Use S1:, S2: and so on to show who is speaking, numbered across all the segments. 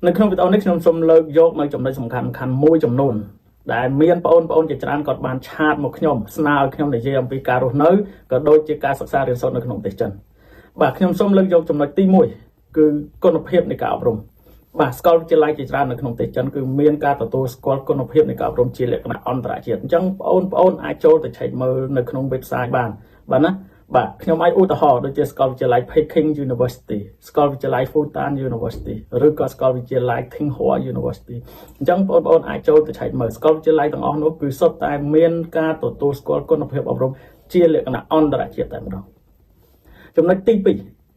S1: នៅក្នុងវីដេអូនេះខ្ញុំសូមលើកយកនៅចំណុចសំខាន់ៗមួយចំនួនដែលមានបងប្អូនជាច្រើនគាត់បាន chat មកខ្ញុំស្នើឲ្យខ្ញុំនិយាយអំពីការរស់នៅក៏ដូចជាការសិក្សារៀនសូត្រនៅក្នុងប្រទេសចិនបាទខ្ញុំសូមលើកយកចំណុចទី1គឺគុណភាពនៃការអប់រំបាទសាកលវិទ្យាល័យជាច្រើននៅក្នុងប្រទេសចិនគឺមានការទទួលស្គាល់គុណភាពនៃការអប់រំជាលក្ខណៈអន្តរជាតិអញ្ចឹងបងប្អូនអាចចូលទៅឆែកមើលនៅក្នុង website បានបាទណាបាទខ្ញុំអាចឧទាហរណ៍ដូចជាសាកលវិទ្យាល័យ Peking University សាកលវិទ្យាល័យ Fudan University ឬក៏សាកលវិទ្យាល័យ Tsinghua University អញ្ចឹងបងប្អូនអាចចូលទៅឆែកមើលសាកលវិទ្យាល័យទាំងអស់នោះគឺសុទ្ធតែមានការទទួលស្គាល់គុណភាពអប់រំជាលក្ខណៈអន្តរជាតិតែម្ដងចំណុចទី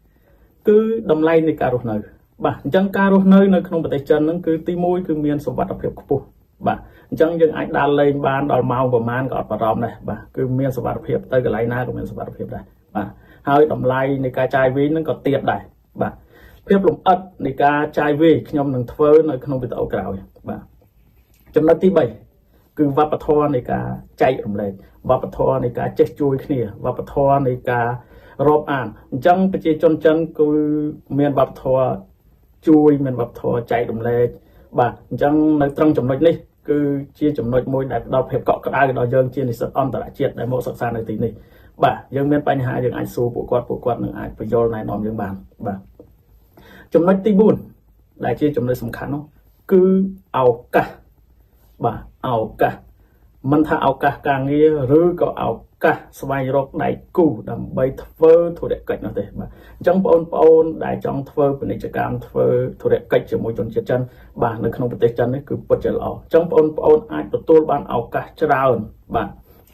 S1: 2គឺតម្លៃនៃការរស់នៅបាទអញ្ចឹងការរស់នៅនៅក្នុងប្រទេសចិនហ្នឹងគឺទី1គឺមានសុវត្ថិភាពខ្ពស់បាទអញ្ចឹងយើងអាចដើរលេងបានដល់ម៉ោងប្រហែលក៏អត់បារម្ភដែរបាទគឺមានសុវត្ថិភាពទៅកន្លែងណាក៏មានសុវត្ថិភាពដែរបាទហើយតម្លៃនៃការចាយវាយហ្នឹងក៏ទាបដែរបាទភាពលំអិតនៃការចាយវាយខ្ញុំនឹងធ្វើនៅក្នុងវីដេអូក្រោយបាទចំណុចទី3គឺវប្បធម៌នៃការចែករំលែកវប្បធម៌នៃការចេះជួយគ្នាវប្បធម៌នៃការរាប់អានអញ្ចឹងប្រជាជនចិនគឺមានវប្បធម៌ជួយមានវប្បធម៌ចែករំលែកបាទអញ្ចឹងនៅត្រង់ចំណុចនេះគឺជាចំណុចមួយដែលផ្ដល់ភាពកក់ក្ដៅដល់យើងជានិស្សិតអន្តរជាតិដែលមកសិក្សានៅទីនេះបាទយើងមានបញ្ហាយើងអាចសួរពួកគាត់ពួកគាត់នឹងអាចពន្យល់ណែនាំយើងបានបាទចំណុចទី4ដែលជាចំណុចសំខាន់នោះគឺឱកាសបាទឱកាសមិនថាឱកាសការងារឬក៏ឱកាសស្វែងរកដៃគូដើម្បីធ្វើធុរកិច្ចនោះទេបាទអញ្ចឹងបងប្អូនដែលចង់ធ្វើពាណិជ្ជកម្មធ្វើធុរកិច្ចជាមួយជនជាតិចិនបាទនៅក្នុងប្រទេសចិននេះគឺពិតជាល្អអញ្ចឹងបងប្អូនអាចទទួលបានឱកាសច្រើនបាទ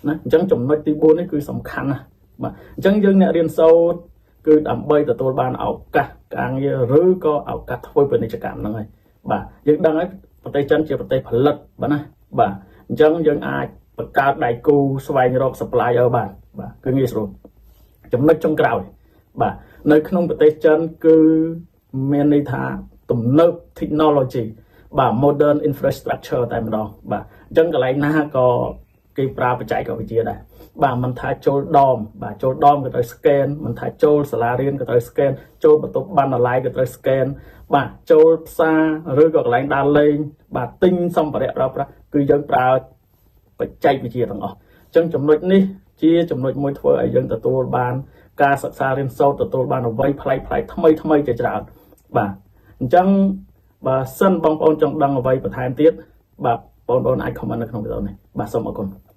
S1: ណាអញ្ចឹងចំណុចទី4នេះគឺសំខាន់ណាស់បាទអញ្ចឹងយើងអ្នករៀនសូត្រគឺដើម្បីទទួលបានឱកាសការងារឬក៏ឱកាសធ្វើពាណិជ្ជកម្មហ្នឹងហើយបាទយើងដឹងហើយប្រទេសចិនជាប្រទេសផលិតបាទណាបាទអញ្ចឹងយើងអាចបង្កើតដៃគូស្វែងរក supplier បានបាទគឺងាយស្រួលចំណុចចុងក្រោយបាទនៅក្នុងប្រទេសចិនគឺមានន័យថាទំនើប technology បាទ modern infrastructure តែម្ដងបាទអញ្ចឹងកន្លែងណាក៏គេប្រើបច្ចេកវិទ្យាដែរបាទមិនថាចូលដមបាទចូលដមក៏ត្រូវ scan មិនថាចូលសាលារៀនក៏ត្រូវ scan ចូលបន្ទប់បណ្ណាល័យក៏ត្រូវ scan បាទចូលផ្សារឬក៏កន្លែងដើរលេងបាទទិញសម្ភារៈប្រើប្រាស់គឺយើងប្រើបច្ចេកវិទ្យាទាំងអស់អញ្ចឹងចំណុចនេះជាចំណុចមួយធ្វើឲ្យយើងទទួលបានការសិក្សារៀនសូត្រទទួលបានអ្វីប្លែកៗថ្មីថ្មីជាច្រើនបាទអញ្ចឹងបើសិនបងប្អូនចង់ដឹងអ្វីបន្ថែមទៀតបាទបងប្អូនអាច comment នៅក្នុងវីដេអូនេះបាទសូមអរគុណ។